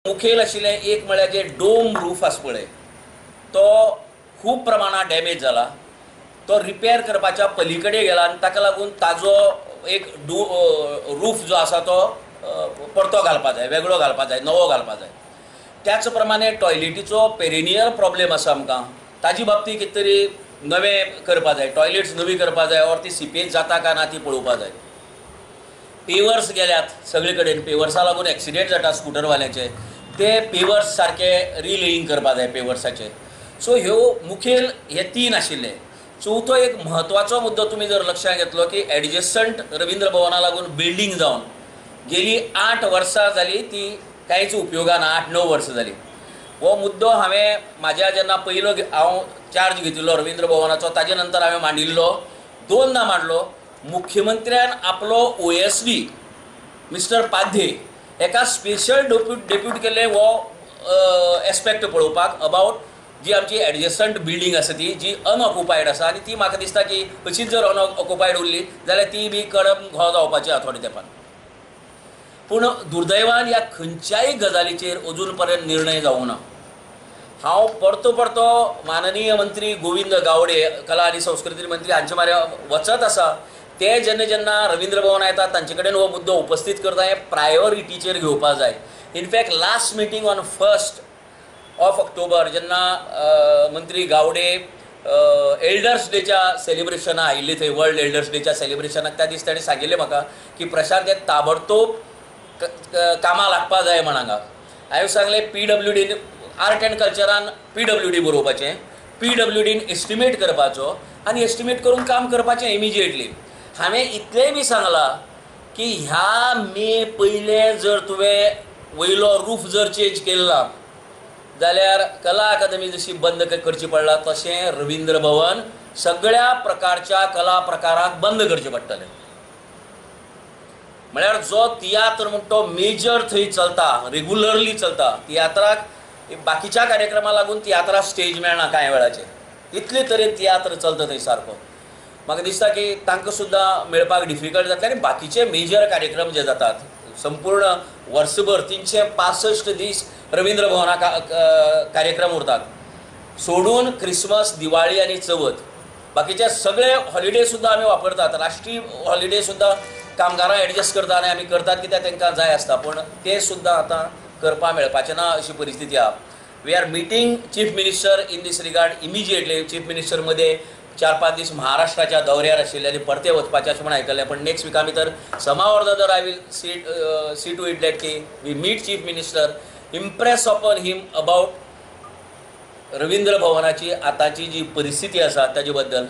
मुखेल आशिल्लें एक म्हळ्यार जे डोम रूफ आसा पळय तो खूब प्रमाणात डॅमेज जाला, तो रिपेर करपाच्या पलीकडे गेला आनी ताका लागून ताजो एक रूफ जो आसा तो परतो घालपा जाय, वेगळो घालपा जाय, नवो घालपा जाय. त्याच प्रमाणे टॉयलेटीचो पेरिनियल प्रॉब्लेम आसा आमकां, ताजी बाबतींत कितें तरी नवें करपा जाय, टॉयलेट्स नवी करपा जाय ऑर ती सिपेज जाता काय ना ती पळोवपा जाय. पेवर्स गेल्यात सगळे कडेन, पेवर्सा लागून एक्सिडेंट जाता स्कुटरवाल्यांचे, ते पेवर्स सारके रिलेईंग करपा जाय पेवर्साचे. सो ह्यो मुखेल हे तीन आशिल्ले. चवथो एक म्हत्वाचो मुद्दो तुमी जर लक्षांत घेतलो की एडजसंट रवींद्र भवना लागून बिल्डींग जावन गेली 8 वर्सां जाली ती कांयच उपयोगाना, 8-9 वर्सां जाली. हो मुद्दो हांवें म्हाज्या जेन्ना पयलो हांव चार्ज घेतिल्लो रवींद्र भवनाचो ताजे नंतर हांवें मांडिल्लो, दोनदा मांडलो. मुख्यमंत्र्यान आपलो OSD mister Padhye एका स्पेशल डेप्यूट केल्ले हो एस्पेक्ट पळोवपाक अबावट जी आमची एडजसंट बिल्डींग आसा ती जी अनऑक्युपायड आसा आनी ती म्हाका दिसता की अशीच जर अनऑक्युपायड उरली जाल्यार ती बी कडम घो जावपाची आसा थोडे तेंपान. पूण दुर्दैवान ह्या खंयच्याय गजालीचेर अजून पर्यंत निर्णय जावंक ना. हांव परतो परतो माननीय मंत्री गोविंद गावडे, कला आनी संस्कृती मंत्री हांचे मारे वचत आसा, ते जेन्ना जेन्ना रवींद्र भवना येता तांचे कडेन हो मुद्दो उपस्थीत करता, हें प्रायोरिटीचेर घेवपा जाय. In fact last meeting on 1st of October जेन्ना मंत्री गावडे एल्डर्स डेच्या सेलिब्रेशनाक आयिल्ले थंय, वर्ल्ड एल्डर्स डेच्या सेलिब्रेशनाक, त्या दीस ताणें सांगिल्लें म्हाका की प्रशांत हे ताबडतोब कामां लागपा जाय म्हण हांगा. हांवें सांगलें PWD art and कल्चरान PWD बरोवपाचें, PWDन एस्टिमेट करपाचो आनी एस्टिमेट करून काम करपाचें इमिजिएटली. हांवें इतलेंय बी सांगलां की ह्या मे पयलें जर तुवें वयलो रूफ जर चेंज केला जाल्यार कला अकादमी जशी बंद करची पडला तशें रवींद्र भवन सगळ्या प्रकारच्या कला प्रकाराक बंद करचें पडटलें. म्हळ्यार जो तियात्र म्हण तो मेजर थंय चलता, रेगुलरली चलता, तियात्राक बाकीच्या कार्यक्रमा लागून तियात्राक स्टेज मेळना कांय वेळाचेर, इतले तरेन तियात्र चलता थंय सारको. म्हाका दिसता की तांकां सुद्दां मेळपाक डिफिकल्ट जातलें आनी बाकीचे मेजर कार्यक्रम जे जातात संपूर्ण वर्सभर 365 दीस रवींद्र भवना कार्यक्रम उरतात, सोडून क्रिसमस, दिवाळी आनी चवथ, बाकीचे सगळे हॉलिडे सुद्दां आमी वापरतात. राष्ट्रीय हॉलिडे सुद्दां कामगारां एडजस्ट करता आनी आमी करतात कित्याक तांकां जाय आसता, पूण ते सुद्दां आतां करपाक मेळपाचें ना अशी परिस्थिती आसा. We are meeting chief minister in this regard immediately. Chief minister मदें 4-5 दीस महाराष्ट्राच्या दौऱ्यार आशिल्ले आनी परते वचपाचें अशें म्हण आयकल्लें, पण नेक्स्ट विका भितर somehow or the other I will see to it that की we meet chief minister, impress upon him about Ravindra भवनाची आतांची जी परिस्थिती आसा ताजे बद्दल.